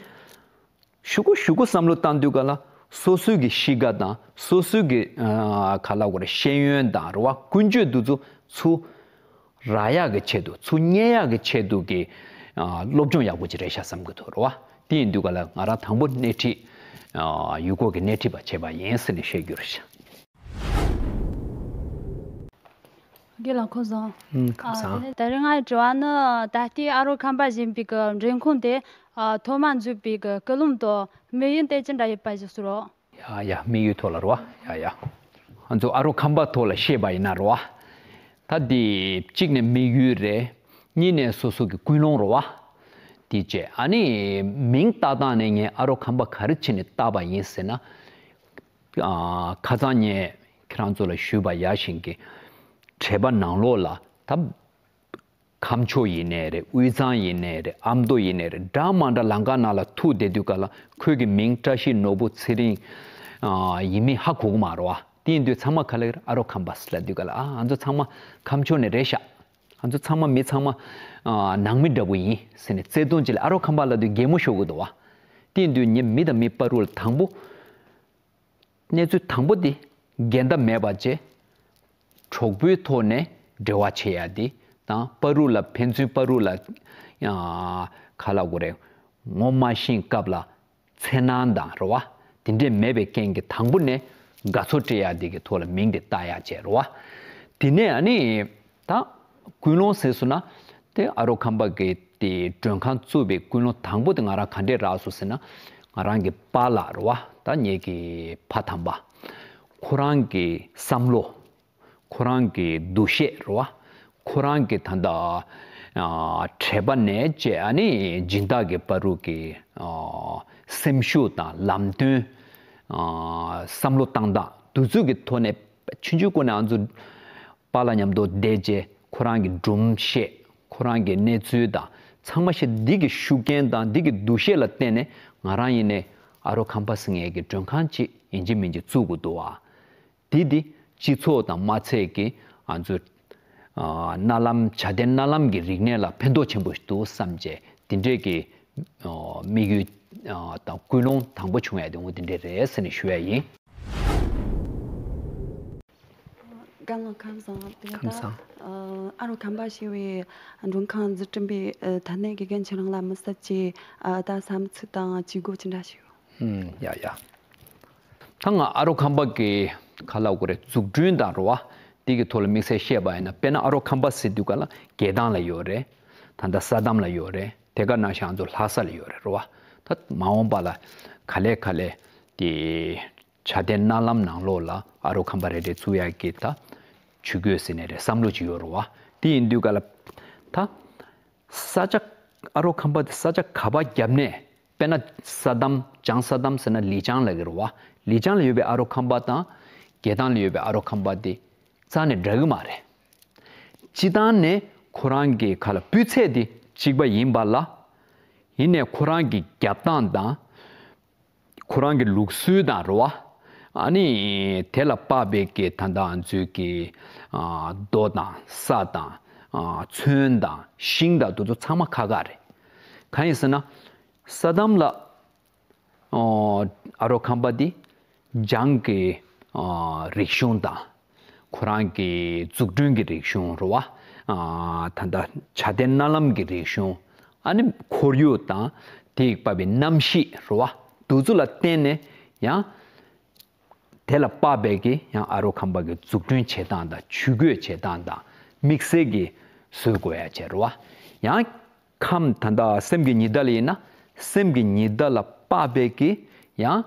གཞུག་གུ་གཞུག་གུ་བསམ་བློ་བཏང་དུས་ག་ལ་སོ་སོའི་གི་གཤིས་ཀ་དང་། སོ་སོའི་གི་ཨ་ག་ལབ་དགོས་རེད། ཤེས་ཡོན་དང་རེད་བ། ཀུན་སྤྱོད་འདི་ཚོ་ཚུར་རག་ཡག་གི་ཆེད་དུ། ཚུར་རྙེད་ཡག་གི་ཆེད་དུ་གི་ཨ་སློབ་སྦྱོང་ཡག་པོ་ཅིག་རེད་ཤག་བསམ་གི་འདུག་རེད་བ། དེ་ཡིན་དུས་ག་ལ་ང་རང་དང་པོ་སྣེ་ཁྲིད་ཨ་ཡུལ་སྐོར་གྱི་སྣེ་ཁྲིད་པ་བྱས་པ་ཡིན་ཟེར་ནས་བཤད་རྒྱུ་རེད་ཤག་རྒན་ལགས་ཁམས་བཟང་། ཨུམ། ཁམས་བཟང་། ཨ་དེ་ནས་ད་རེས་ངའི་དྲི་བ་ནི། ད་ལྟའི་ཨ་རོ་ཁམས་པ་ཞེས་པའི་གི་མགྲོན་ཁང་དེ། ཨ་ཐོག་མར་འཛུགས་པའི་གི་སྐུལ་སློང་དང་དམིགས་ཡུལ་དེ་ཅི་འདྲ་ཡོད་པ་ཞིག་གསུང་རོགས། ཡ་ཡ། དམིགས་ཡུལ་ཐོག་ལ་རོ། ཡ་ཡ། ང་ཚོ་ཨ་རོ་ཁམས་པ་ཐོག་ལ་བཤད་པ་ཡིན་ན་རོ། ད་འདི་གཅིག་ནས་དམིགས་ཡུལ་རེད། གཉིས་ནས་སོ་སོ་གི་ཀུན་སློང་རོ། དེ་བྱས། ཨ་ནི་མིང་བཏགས་སྟངས་ནས་ངས་ཨ་རོ་ཁམས་པ་ག་རེ་བྱས་ནས་བཏགས་པ་ཡིན་ཟེར་ན། ཨ་ཁ་སང་ངས་ཁྱེད་རང་ཚོ་ལ་ཞུས་པ་ཡ་བཞིན་གྱི་དྲེལ་པ་ནང་ལོགས་ལ། ད་ཁམས་ཕྱོགས་ཡིན་ནའི་རེད། དབུས་གཙང་ཡིན་ནའི་རེད། ཨ་མདོ་ཡིན་ནའི་རེད། འདྲ་མ་འདྲ་ལམ་ཁ་ནང་ལ་ཐུག་བསྡད་དུས་ག་ལ་ཁོས་ཀྱི་མིང་བཀྲ་ཤིས་ནོར་བུ་ཚེ་རིང་ཨ་ཡིན་མིན་ཧ་གོ་གི་མ་རེད་བ། དེ་ཡིན་དུས་ཚང་མ་ག་ལ་ཨ་རོ་ཁམས་པ་ཟེར་ལབ་དུས་ག་ལ། ཨ་ང་ཚོ་ཚང་མ་ཁམས་ཕྱོགས་ནས་རེད་ཤག་ང་ཚོ་ཚང་མ་མི་ཚང་མ་ཨ་ནང་མི་འདྲ་པོ་ཡིན་ཟེར་ནས་བརྩེ་དུང་ཅིག་ལ། ཨ་རོ་ཁམས་པ་ལབ་དུས་གད་མོ་ཤོར་གི་འདུག་བ། དེ་ཡིན་དུས་ངས་མི་དང་མི་བར་དུ་ལ་དང་པོ། གནས་ཚུལ་དང་པོ་དེ་འགལ་ཟླ་མེད་པ་བྱས། གྲོགས་པོའི་ཐོག་ནས་འབྲེལ་བ་བྱེད་ཡ་དེ་དང་། བར་དུ་ལ་ཕན་ཚུན་བར་དུ་ལ་ཡང་ག་ལབ་དགོས་རེད། ངོ་མ་ཤེས་སྐབས་ལ་འཚེར་སྣང་དང་རེད་བ། དེ་འདྲས་མེད་པའི་རྐྱེན་གྱིས་དང་པོ་ནས་དགའ་ཚོར་སྤྲད་ཡ་དེ་གི་ཐོག་ལ་མིང་དེ་བཏགས་ཡ་བྱས་རེད་བ། དེ་ནས་ཨ་ནི། ད་ཀུན་སློང་ཟེར་སོང་ན། དེ་ཨ་རོ་ཁམས་པ་གི་དེ་མགྲོན་ཁང་བཙུགས་པའི་ཀུན་སློང་དང་པོ་དེ་ང་རང་ག་འདྲས་རག་སོང་ཟེར་ན། ང་རང་གི་པཱ་ལགས་རེད་བ། ད་ངེད་ཀྱི་ཕ་དམ་པ། ཁོ་རང་གི་བསམ་བློ། ཁོ་རང་གི་འདུ་ཤེས་རེད་བ། ཁོ་རང་གི་ད་ལྟ་ ཨ་དྲེག་པ་ནས་བཅས་ཨ་ནི་སྦྱིན་བདག་གི་བར་དུ་གི་ཨ་སེམས་ཤུགས་དང་ལམ་སྟོན། ཨ་བསམ་བློ་བཏང་སྟངས་དེ་ཚོ་གི་ཐོག་ནས་ཆུང་ཆུང་སྒང་ནས་ང་ཚོ་པཱ་ལགས་མཉམ་དུ་བསྡད་རྗེས་ཁོ་རང་གི་སྒྲུང་བཤད། ཁོ་རང་གི་གནས་ཚུལ་དང་ཚང་མ་བཤད། འདི་གི་ཤུགས་རྐྱེན་དང་འདི་གི་འདུ་ཤེས་ལ་བརྟེན་ནས་ང་རང་ཡིན་ནའི་ཨ་རོགས་ཁམས་པ་ཟེར་མཁན་གྱི་མགྲོན་ཁང་ཅིག་ཡིན་གཅིག་མིན་གཅིག་བཙུགས་དགོས་འདུག་བ། འདི་འདི་སྤྱི་ཚོགས་དང་མ་ཚད་ཀྱི་ང་ཚོའི་ཨ་མནལ་ལམ། བྱ་དེ་མནལ་ལམ་གྱི་རིག་གནས་ལ་ཕན་ཐོགས་ཆེན་པོ་འདུག་བསམ་བྱས་འདི་འདྲས་ཀྱི་ཨ་དམིགས་ཡུལ་ཨ་དང་ཀུན་སློང་དང་པོ་བྱུང་ཡ་དེ་འོ་འདི་འདྲས་རེད་ཟེར་ནས་ཞུ་ཡ་ཡིན། རྒན་ལགས་ཁམས་བཟང་། དེ་ལ་ད་ཁམས་བཟང་། ཨ་ཨ་རོགས་ཁམས་པ་ཞེས་པའི་མགྲོན་ཁང་འཛུགས་སྐྲུན་པའི་ཨ་ཐད་ནས་དགེ་རྒན་ཁྱེད་རང་ལ་མི་སེར་གྱི་ཨ་ད་བསམ་ཚུལ་དང་བྱེད་སྒོ་ཅི་འདྲ་ཞིག་ཡོད། ཨུམ། ཡ་ཡ། ད་ང་ཨ་རོགས་ཁམས་པ་གི་ག་ལབ་དགོས་རེད། འཛུགས་སྐྲུན་དང་རེད་བ། དེ་གི་ཐོག་ལ་དམིགས་བསལ་བཤད་པ་ཡིན་ན། དཔེར་ན་ཨ་རོགས་ཁམས་པ་ཟེར་དུས་ག་ལ་རྒྱལ་ཐང་ལ་ཡོད་རེད། ད་ལྟ་ས་དམ་ལ་ཡོད་རེད། དེ་ག་ནང་བཞིན་ང་ཚོ་ལྷ་ས་ལ་ཡོད་རེད། རེད་བ། ད་མ་འོངས་པ་ལ་ག་ལེ་ག་ལེ་དེ་བྱ་དེ་མནལ་ལམ་ནང་ལོགས་ལ་ཨ་རོགས་ཁམས་པ་རེ་རེ་བཙུགས་ཡག་གི་ད་ཇུས་འགོད་ཟེར་ནའི་རེད། བསམ་བློ་ཅིག་ཡོད་རེད་བ། དེ་ཡིན་དུས་ག་ལ་ད་ས་ཆ་ཨ་རོགས་ཁམས་པ་དེ་ས་ཆ་ག་པར་བརྒྱབ་ནས། དཔེར་ན་ས་དམ། བྱང་ས་དམ་ཟེར་ན་ལི་ཅང་ལབ་ཀྱི་རེད་བ། ལི་ཅང་ལ་ཡོད་པའི་ཨ་རོགས་ཁམས་པ་དང་རྒྱལ་ཐང་ལ་ཡོད་པའི་ཨ་རོགས་ཁམས་པ་དེ་རྩ་ནས་འདྲ་གི་མ་རེད། སྤྱིར་བཏང་ནས་ཁོ་རང་གི་ག་ལ་སྤུས་ཚད་དེ་གཅིག་པ་ཡིན་པ་ལ། ཡིན་ནའི་ཁོ་རང་གི་རྒྱབ་སྟངས་དང་། ཁོ་རང་གི་ལུགས་སྲོལ་དང་རེད་བ། ཨ་ནི་དེ་ལ་དཔག་པའི་གི་ད་ལྟ་ང་ཚོའི་གི་ཨ་རྡོ་དང་ས་དང་ཨ་ཚོན་དང་ཤིང་དང་དེ་ཚོ་ཚང་མ་ཁག་ཁག་རེད། གང་ཡིན་ཟེར་ན། ས་དམ་ལ་ཨ་རོགས་ཁམས་པ་དེ་བྱང་གི་ཨ་རིག་གཞུང་དང་། ཁོ་རང་གི་འཛུགས་སྐྲུན་གྱི་རིག་གཞུང་རེད་བ། ཨ་ད་ལྟ་བྱ་དེ་མནལ་ལམ་གྱི་རིག་གཞུང་། ཨ་ནི་ཁོར་ཡུག་དང་དེ་ཡི་བབས་པའི་གནམ་གཤིས་རེད་བ། དེ་ཚོ་ལ་བརྟེན་ནས་ཡང་དེ་ལ་དཔག་པའི་གི་ཡང་ཨ་རོགས་ཁམས་པ་གི་འཛུགས་སྐྲུན་བྱེད་སྟངས་དང་ཇུས་འགོད་བྱེད་སྟངས་དང་དམིགས་བསལ་གྱི་བཟོ་དགོས་ཡ་བྱས་རེད་བ། ཡང་ཁམས་ད་ལྟ་སེམས་ཀྱི་ཉི་ཟླ་ལ་ཡིན་ན་སེམས་ཀྱི་ཉི་ཟླ་ལ་དཔག་པའི་གི་ཡང་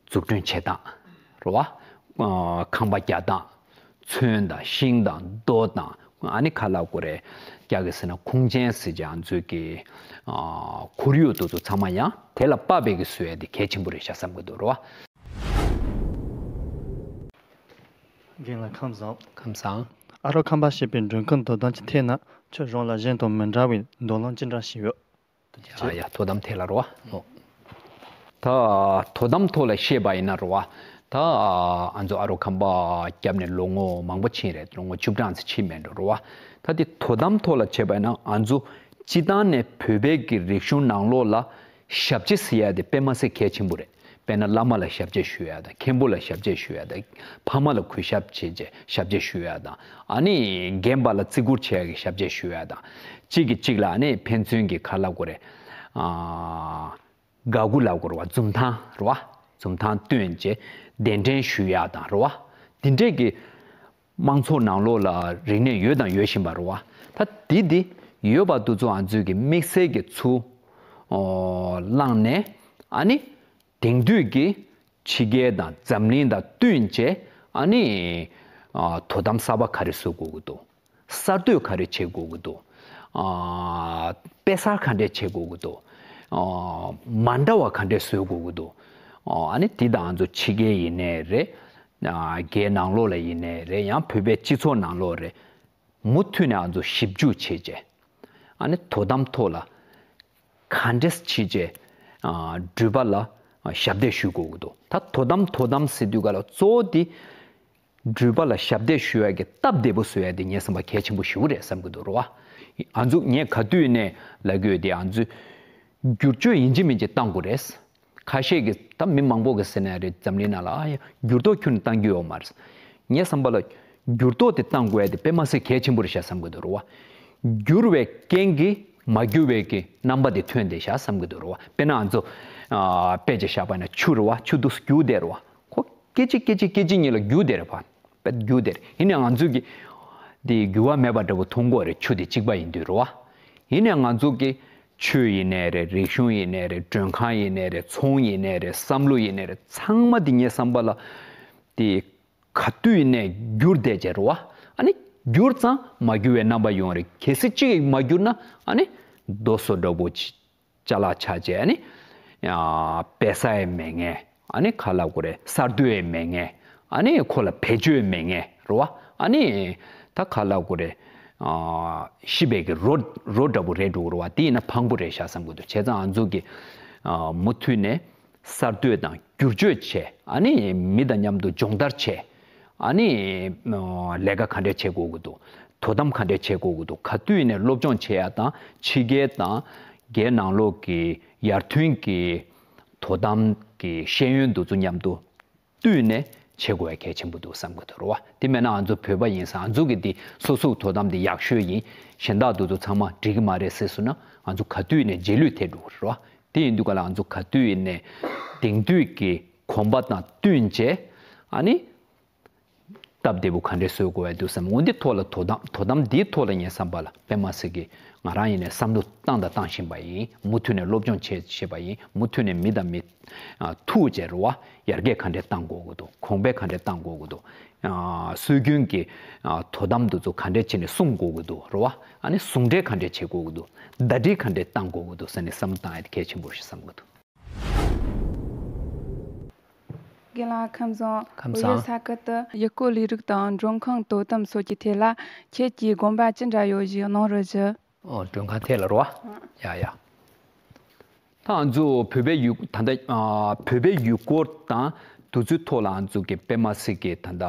འཛུགས་སྐྲུན་བྱེད་སྟངས་རེད་བ། ཨ་ཁང་པ་རྒྱག་སྟངས། ཚོན་དང་ཤིང་དང་རྡོ་དང་། ཨ་ནི་ག་ལབ་དགོས་རེད། རྒྱ་གི་ཟེར་ན་ཁུངས་ཅན་ཟེར་བྱས་ང་ཚོའི་གི་ཨ་ཁོར་ཡུག་དེ་ཚོ་ཚང་མ་ཡང་དེ་ལ་དཔག་པའི་གི་བཟོ་ཡ་དེ་གལ་ཆེན་པོ་རེད་ཤག་བསམ་གི་འདུག་རེད་བ། རྒན་ལགས་ཁམས་བཟང་། ཁམས་བཟང་། ཨ་རོགས་ཁམས་པ་ཞེས་པའི་མགྲོན་ཁང་དོ་དམ་གྱི་ཐད་ན་ཁྱོད་རང་ལ་གཞན་དང་མི་འདྲ་བའི་མདུན་ལམ་ཅི་འདྲ་ཞིག་ཡོད། ཡ་ཡ། དོ་དམ་ཐད་ལ་རེད་བ། ཨོ། ད་དོ་དམ་ཐོག་ལ་བཤད་པ་ཡིན་ན་རེད་བ། ད་ང་ཚོ་ཨ་རོགས་ཁམས་པ་བརྒྱབ་ནས་ལོ་ངོ་མང་པོ་ཕྱིན་རེད། ལོ་ངོ་བཅུ་གྲངས་ཙམ་ཕྱིན་མེད་འགྲོ་རེད་བ། ད་དེ་དོ་དམ་ཐོག་ལ་བྱས་པ་ཡིན་ན་ང་ཚོ་སྤྱིར་བཏང་ནས་བོད་པའི་གི་རིག་གཞུང་ནང་ལོགས་ལ་ཞབས་ཕྱི་ཟེར་ཡ་དེ་དཔེ་མ་སྲིད་གལ་ཆེན་པོ་རེད། དཔེར་ན་བླ་མ་ལ་ཞབས་ཕྱི་ཞུ་ཡ་དང་། མཁན་པོ་ལ་ཞབས་ཕྱི་ཞུ་ཡ་དང་། ཕ་མ་ལ་གུས་ཞབས་བྱེད་བྱས་ཞབས་ཕྱི་ཞུ་ཡ་དང་། ཨ་ནི་རྒན་པ་ལ་བརྩི་བཀུར་བྱེད་ཡ་གི་ཞབས་ཕྱི་ཞུ་ཡ་དང་། གཅིག་གིས་གཅིག་ལ་ཨ་ནི་ཕན་ཚུན་གྱི་ག་ལབ་དགོས་རེད། ཨ་དགའ་མགུ་ལབ་དགོས་རེད་བ། འཛུམ་ཐང་རེད་བ། འཛུམ་ཐང་སྟོན་བྱས་གདན་འདྲེན་ཞུ་ཡ་དང་རེད་བ། དེ་འདྲས་ཀྱི་དམངས་ཚོགས་ནང་ལོགས་ལ་རིག་གནས་ཡོད་དང་ཡོད་བཞིན་པ་རེད་བ། ད་དེ་དེ་ཡོད་པ་དེ་ཚོ་ང་ཚོས་ཀྱི་དམིགས་བསལ་གྱི་ཚུར་ཨོ་བླངས་ནས། ཨ་ནི་དེང་དུས་ཀྱི་ཕྱི་རྒྱལ་དང་འཛམ་གླིང་དང་བསྟུན་བྱས། ཨ་ནི་ཨ་དོ་དམ་གསར་པ་ག་རེ་བཟོ་དགོས་ཀྱི་འདུག་གསར་གཏོད་ག་རེ་བྱེད་དགོས་ཀྱི་འདུག་ཨ་དཔེ་གསར་ག་འདྲས་བྱེད་དགོས་ཀྱི་འདུག་ཨ་མ་འདྲ་བ་ག་འདྲས་བཟོ་དགོས་ཀྱི་འདུག་ཨ་ནི་དེ་དང་ང་ཚོ་ཕྱི་རྒྱལ་ཡིན་ནའི་རེད། ཨ་རྒྱལ་ནང་ལོགས་ལ་ཡིན་ནའི་རེད། ཡང་བོད་པའི་སྤྱི་ཚོགས་ནང་ལོགས་རེད། མུ་མཐུད་ནས་ང་ཚོ་ཞིབ་འཇུག་བྱས་རྗེས། ཨ་ནི་དོ་དམ་ཐོག་ལ་ག་འདྲས་བྱས་རྗེས་ཨ་འགྲུལ་པ་ལ་ཞབས་འདེགས་ཞུ་དགོས་ཀྱི་འདུག་ད་དོ་དམ་དོ་དམ་ཟེར་དུས་ག་ལ་གཙོ་བོ་དེ་འགྲུལ་པ་ལ་ཞབས་འདེགས་ཞུ་ཡ་གི་སྟབས་བདེ་པོ་བཟོ་ཡ་དེ་ངས་བསམ་པ་གལ་ཆེན་པོ་ཞེ་པོ་རེད་བསམ་གྱི་འདུག་རེད་བ། ང་ཚོ་ངས་ག་དུས་ནས་ལབ་ཀྱི་ཡོད་དེ། ང་ཚོས་བསྒྱུར་བཅོས་ཡིན་གཅིག་མིན་གཅིག་གཏང་དགོས་རེད། ཁ་ཤས་ཀྱིས་ད་མི་མང་པོ་གིས་ཟེར་ནའི་རེད། འཛམ་གླིང་ནང་ལ་ཨ་ཡ་འགྱུར་ལྡོག་ཁྱོན་ནས་གཏང་རྒྱུ་ཡོད་མ་རེད། ངའི་བསམ་པ་ལ་འགྱུར་ལྡོག་དེ་གཏང་དགོས་ཡ་དེ་དཔེ་མ་སྲིད་གལ་ཆེན་པོ་རེད་ཤག་བསམ་གྱི་འདུག་རེད་བ། འགྱུར་བའི་རྐྱེན་གྱིས་མ་འགྱུར་བའི་གི་རྣམ་པ་དེ་ཐོན་བསྡད་ཤག་བསམ་གྱི་འདུག་རེད་བ། དཔེར་ན་ང་ཚོ་ཨ་དཔེ་ཆ་བཞག་པ་ཡིན་ན་ཆུ་རེད་བ། ཆུ་འདུག་སེ་རྒྱུག་བསྡད་རེད་བ། ཁོ་སྐད་ཅིག་སྐད་ཅིག་སྐད་ཅིག་གཉིས་ལ་རྒྱུག་བསྡད་རེད་བ། དཔེ་རྒྱུག་བསྡད་རེད། ཡིན་ནའི་ང་ཚོས་ཀྱི་དེ་འགྱུར་བ་མེད་པ་འདྲ་པོ་མཐོང་གི་ཡོད་རེད། ཆུ་དེ་གཅིག་པ་ཡིན་དུས་རེད་བ། ཡིན་ནའི་ང་ཚོ་གི་ཆོས་ཡིན་ནའི་རེད། རིག་གཞུང་ཡིན་ནའི་རེད། མགྲོན་ཁང་ཡིན་ནའི་རེད། ཚོང་ཡིན་ནའི་རེད། བསམ་བློ་ཡིན་ནའི་རེད། ཚང་མ་དེ་ངའི་བསམ་པ་ལ་དེ་ག་དུས་ཡིན་ནའི་འགྱུར་བསྡད་བྱས་རེད་བ། ཨ་ནི་ འགྱུར་ཙང་མ་འགྱུར་བའི་རྣམ་པ་ཡོང་རེད། གལ་སྲིད་གཅིག་མ་འགྱུར་ན་ཨ་ནི་རྡོ་སོ་འདྲ་པོ་ཅ་ལག་ཆགས་བྱས་ཨ་ནི་ཡ་བེ་ས་ཡི་མེད་ངེས། ཨ་ནི་ག་ལབ་དགོས་རེད། གསར་གཏོད་ཡི་མེད་ངེས། ཨ་ནི་ཁོ་ལ་བེད་སྤྱོད་ཡི་མེད་ངེས་རེད་བ། ཨ་ནི་ད་ག་ལབ་དགོས་རེད། ཤི་བའི་གི་རོ་རོ་འདྲ་པོ་རེད་འགྲོ་གི་རེད་བ། དེ་ཡིན་ན་ཕངས་པོ་རེད་ཤག་བསམ་གི་འདུག་བྱས་ཙང་ང་ཚོ་གི་མུ་མཐུད་ནས་གསར་གཏོད་དང་བསྒྱུར་བཅོས་བྱས། ཨ་ནི་མི་དང་མཉམ་དུ་སྦྱོང་བརྡར་བྱས། ཨ་ནི་ལས་ཀ་ག་འདྲས་བྱེད་དགོས་ཀྱི་འདུག་དོ་དམ་ག་འདྲས་བྱེད་དགོས་ཀྱི་འདུག་ག་དུས་ནས་སློབ་སྦྱོང་བྱེད་ཡ་དང་ཕྱི་རྒྱལ་དང་རྒྱལ་ནང་ལོགས་ཀྱི་ཡར་ཐོན་གྱི་དོ་དམ་གྱི་ཤེས་ཡོན་འདི་ཚོ་མཉམ་དུ་བསྟུན་ནས་བྱེད་དགོས་ཡ་གལ་ཆེན་པོ་འདུག་བསམ་གྱི་འདུག་རེད་བ། དེ་མེད་ན་ང་ཚོ་བོད་པ་ཡིན་ཙང་ང་ཚོ་གི་འདི་སོ་སོའི་དོ་དམ་འདི་ཡག་ཤོས་ཡིན། གཞན་དག་འདི་ཚོ་ཚང་མ་འགྲིག་གི་མ་རེད་ཟེར་སོང་ན་ང་ཚོ་ག་དུས་ནས་རྗེས་ལུས་ཐེབས་འགྲོ་གི་རེད་བ། དེ་ཡིན་དུས་ག་ལ་ང་ཚོ་ག་དུས་ནས་དེང་དུས་ཀྱི་གོམ་པ་དང་བསྟུན་བྱས། ཨ་ནི་སྟབས་བདེ་པོ་ག་འདྲས་བཟོ་དགོས་ཡ་འདུག་བསམ། འོ་འདི་ཐོག་ལ་དོ་དམ་དོ་དམ་འདིའི་ཐོག་ལ་ངས་བསམ་པ་ལ་དཔེ་མ་སྲིད་ཀྱི་ང་རང་ཡིན་ནས་བསམ་བློ་བཏང་དང་བཏང་བཞིན་པ་ཡིན། མུ་མཐུད་ནས་སློབ་སྦྱོང་བྱེད་བྱེད་པ་ཡིན། མུ་མཐུད་ནས་མི་དང་མི་ཨ་ཐུག་བྱས་རེད་བ། ཡར་རྒྱས་ག་འདྲས་བཏང་དགོས་ཀྱི་འདུག་གོང་འཕེལ་ག་འདྲས་བཏང་དགོས་ཀྱི་འདུག་ཨ་སྲོལ་རྒྱུན་གྱི་ཨ་དོ་དམ་འདི་ཚོ་ག་འདྲས་བྱས་ནས་སྲུང་དགོས་ཀྱི་འདུག་རེད་བ། ཨ་ནི་ཟུང་འབྲེལ་ག་འདྲས་བྱེད་དགོས་ཀྱི་འདུག་ཟླ་སྒྲིལ་ག་འདྲས་བཏང་དགོས་ཀྱི་འདུག་ཟེར་ནས་བསམ་བློ་བཏང་ཡ་དེ་གལ་ཆེན་པོ་རེད་བསམ་གྱི་འདུག་རྒན་ལགས་ཁམས་བཟང་། ཁམས་བཟང་། བོད་ཡུལ་ས་ཁུལ་དུ་ཡུལ་སྐོར་ལས་རིགས་དང་མགྲོན་ཁང་དོ་དམ་སོགས་ཀྱི་ཐད་ལ་ཁྱེད་ཀྱིས་དགོངས་པ་ཅི་འདྲ་ཡོད་ཞུས་གནང་རོགས་ཞུ། ཨོ་མགྲོན་ཁང་ཐད་ལ་རོ། ཡ་ཡ། ད་ང་ཚོ་བོད་པའི་ཡུལ་ད་ལྟ་ཨ་བོད་པའི་ཡུལ་སྐོར་དང་དུས་ཚོད་ཐོག་ལ་ང་ཚོ་གི་དཔེ་མ་སྲིད་ཀྱི་ད་ལྟ་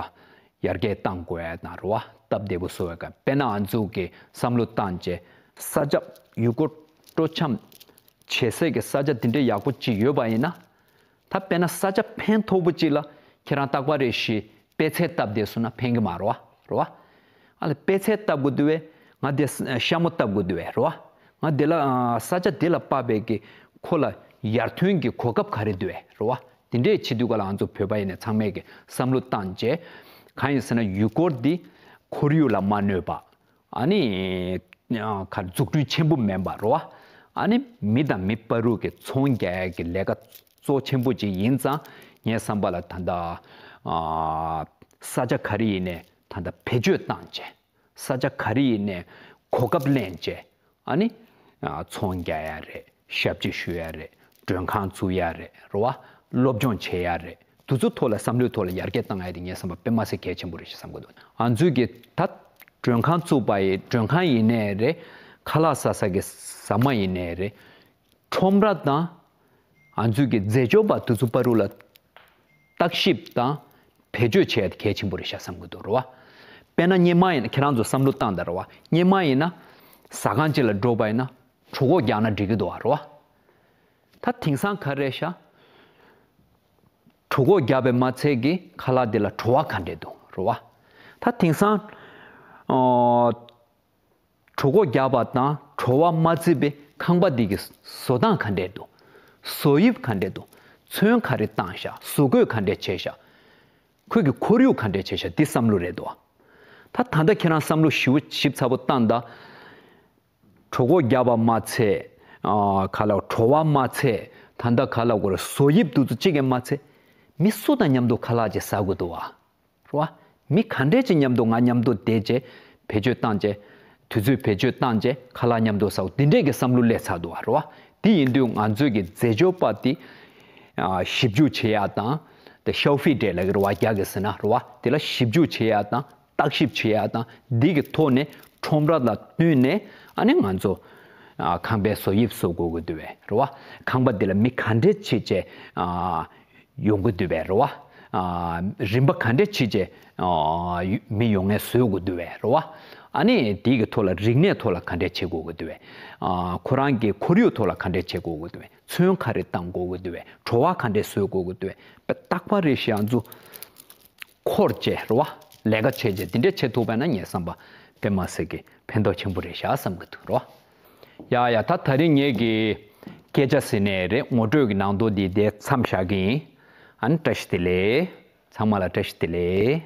ཡར་རྒྱས་བཏང་དགོས་ཡ་དང་རོ། སྟབས་བདེ་པོ་བཟོ་བའི་སྐབས་དཔེར་ན་ང་ཚོ་གི་བསམ་བློ་བཏང་བྱས་ས་ཆ་ཡུལ་སྐོར་སྤྲོ་འཆམ་བྱེད་སའི་གི་ས་ཆ་འདི་འདྲའི་ཡག་པོ་ཅིག་ཡོད་པ་ཡིན་ན། ད་དཔེར་ན་ས་ཆ་ཕན་ཐོགས་པོ་ཅིག་ལ་ཁྱེད་རང་རྟག་པ་རེ་བཞིན་པད་ཚལ་བཏབ་བསྡད་སོང་ན་ཕན་གི་མ་རེད་བ། རེད་བ། ཨ་ལ་པད་ཚལ་བཏབ་དགོས་འདུག་བས། ང་དེ་ཤ་མོ་བཏབ་དགོས་འདུག་བས། རེད་བ། ང་དེ་ལ་ས་ཆ་དེ་ལ་དཔག་པའི་གི་ཁོ་ལ་ཡར་ཐོན་གྱི་གོ་སྐབས་ག་རེ་འདུག་བས། རེད་བ། དེ་འདྲས་བྱེད་དུས་ག་ལ་ང་ཚོ་བོད་པ་ཡིན་ན་ཚང་མས་གི་བསམ་བློ་བཏང་བྱས། གང་ཡིན་ཟེར་ན་ཡུལ་སྐོར་འདི་ཁོར་ཡུག་ལ་མ་གནོད་པ། ཨ་ནི་ཁ་འཛུགས་སྐྲུན་ཆེན་པོ་མིན་པ་རེད་བ། ཨ་ནི་མི་དང་མི་བར་དུ་གི་ཚོང་རྒྱག་ཡ་གི་ལས་ཀ་གཙོ་ཆེན་པོ་ཅིག་ཡིན་ཙང་ངའི་བསམ་པ་ལ་ད་ལྟ་ས་ཆ་ག་རེ་ཡིན་ནའི་ད་ལྟ་བེད་སྤྱོད་བཏང་བྱས་ས་ཆ་ག་རེ་ཡིན་ནའི་གོ་སྐབས་ལེན་བྱས། ཨ་ནི་ཚོང་རྒྱག་ཡ་རེད། ཞབས་ཕྱི་ཞུ་ཡ་རེད། མགྲོན་ཁང་བཙུགས་ཡ་རེད། རེད་བ། སློབ་སྦྱོང་བྱེད་ཡ་རེད། དེ་ཚོ་ཐོག་ལ་བསམ་བློའི་ཐོག་ལ་ཡར་རྒྱས་བཏང་ཡ་དེ་ངའི་བསམ་པ་དཔེ་མ་སྲིད་གལ་ཆེན་པོ་རེད་ཞེས་བསམ་གྱི་འདུག་ང་ཚོས་ཀྱི་ད་མགྲོན་ཁང་བཙུགས་པ་ཡི་མགྲོན་ཁང་ཡིན་ནའི་རེད། ཁ་ལག་ཟ་ས་གི་ཟ་མ་ཡིན་ནའི་རེད། ཁྲོམ་ར་དང་ང་ཚོས་ཀྱི་རྫས་སྦྱོར་པ་དེ་ཚོ་བར་དུ་ལ་བརྟག་ཞིབ་དང་བེད་སྤྱོད་བྱས་ཏེ་གལ་ཆེན་པོ་རེད་ཤག་བསམ་གྱི་འདུག་རེད་བ། དཔེར་ན་སྔོན་མ་ཡིན་ན་ཁྱེད་རང་ཚོ་བསམ་བློ་བཏང་དང་རེད་བ། སྔོན་མ་ཡིན་ན་ཟ་ཁང་ཅིག་ལ་འགྲོ་བ་ཡིན་ན་གྲོད་ཁོག་རྒྱགས་ན་འགྲིག་གི་འདུག་བ་རེད་བ། ད་དེང་སང་ག་རེ་ཤག་གྲོད་ཁོག་རྒྱགས་པའི་མ་ཚད་ཀྱི་ཁ་ལག་འདི་ལ་བྲོ་བ་ག་འདྲས་འདུག་རེད་བ། ད་དེང་སང་ཨོ། གྲོད་ཁོག་རྒྱགས་པ་དང་བྲོ་བ་མ་བརྩི་བའི་ཁང་པ་འདི་གི་བཟོ་སྟངས་ག་འདྲས་འདུག་བཟོ་དབྱིབས་ག་འདྲས་འདུག་ཚོན་ག་རེ་བཏང་ཤག་བཟོ་བཀོད་ག་འདྲས་བྱས་ཤག་ཁོས་ཀྱི་ཁོར་ཡུག་ག་འདྲས་བྱས་ཤག་འདི་བསམ་བློ་རེད་འདུག་ད་ད་ལྟ་ཁྱེད་རང་བསམ་བློ་ཞིབ་ཞིབ་ཚགས་པོ་བཏང་ད། གྲོད་ཁོག་རྒྱགས་པ་མ་ཚད། ཨ་ག་ལ་བྲོ་བ་མ་ཚད། ད་ལྟ་ག་ལ་གོ་རེ་བཟོ་དབྱིབས་འདུག་ཚོ་གཅིག་གིས་མ་ཚད། མི་སུ་དང་མཉམ་དུ་ཁ་ལག་ཅིག་ཟ་དགོས་འདུག་བ། རེད་བ། མི་ག་འདྲས་ཅིག་མཉམ་དུ་ང་མཉམ་དུ་བསྡད་བྱས་བེད་སྤྱོད་བཏང་བྱས། དུས་ཚོད་བེད་སྤྱོད་བཏང་བྱས་ཁ་ལག་མཉམ་དུ་ཟ་དགོས་འདི་འདྲས་ཀྱི་བསམ་བློ་སླེབས་ཚར་འདུག་བ། རེད་བ། དེ་ཡིན་དུས་ང་ཚོས་ཀྱི་རྫས་སྦྱོར་པ་དེ་ཨ་ཞིབ་འཇུག་བྱེད་ཡག་དང་། དེ་ཤའོ་ཧྥི་འདྲས་ལ་གི་རེད་བ་རྒྱ་གི་ཟེར་ན་རེད་བ། དེ་ལ་ཞིབ་འཇུག་བྱེད་ཡག་དང་། བརྟག་ཞིབ་བྱེད་ཡག་དང་འདི་གི་ཐོག་ནས་ཁྲོམ་ར་ལ་བསྟུན་ནས་ཨ་ནི་ང་ཚོ་ཨ་ཁང་པའི་བཟོ་དབྱིབས་བཟོ་དགོས་ཀྱི་འདུག་བས་རེད་བ། ཁང་པ་འདི་ལ་མི་ག་འདྲས་བྱས་བྱས་ཨ་ཡོང་གི་འདུག་བས་རེད་བ། ཨ་རིན་པ་ག་འདྲས་བྱས་བྱས་ཨ་མི་ཡོང་ངེས་བཟོ་དགོས་འདུག་བས་རེད་བ། ཨ་ནི་འདི་གི་ཐོག་ལ་རིག་གནས་ཐོག་ལ་ག་འདྲས་བྱེད་དགོས་ཀྱི་འདུག་བས། ཨ་ཁོ་རང་གི་ཁོར་ཡུག་ཐོག་ལ་ག་འདྲས་བྱེད་དགོས་ཀྱི་འདུག་བས། ཚོན་ག་རེ་བཏང་དགོས་ཀྱི་འདུག་བས། བྲོ་བ་ག་འདྲས་བཟོ་དགོས་ཀྱི་འདུག་བས། རྟག་པར་རེ་བཞིན་ང་ཚོ་འཁོར་བྱས་རེད་བ། ལས་ཀ་བྱས་བྱས་འདི་འདྲས་བྱེད་ཐུབ་པ་ན་ངས་བསམ་པ་དཔེ་མ་སྲིད་ཀྱི་ཕན་ཐོགས་ཆེན་པོ་རེད་ཤག་བསམ་གྱི་འདུག་རེད་བ། ཡ་ཡ་ད་ད་རིང་ངེད་ཀྱི་སྐད་ཆ་ཟེར་ནས་རེད་ངོ་སྤྲོད་ཀྱི་ནང་དོན་འདི་དེ་མཚམས་བཞག་གི་ཡིན། ཨ་ནི་བཀྲ་ཤིས་བདེ་ལེགས། ཚང་མ་ལ་བཀྲ་ཤིས་བདེ་ལེགས།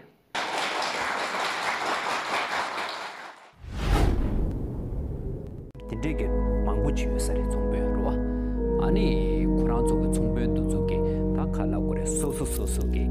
དེ་འདྲས་ཀྱི་མང་པོ་ཅིག་ཡོད་ས་རེད་ཚོང་དཔོན་རེད་བ། ཨ་ནི་ཁོ་རང་ཚོ་གི་ཚོང་དཔོན་འདི་ཚོ་གི་ད་ག་ལབ་དགོས་རེད། སོ་སོ་སོ་སོ་གི་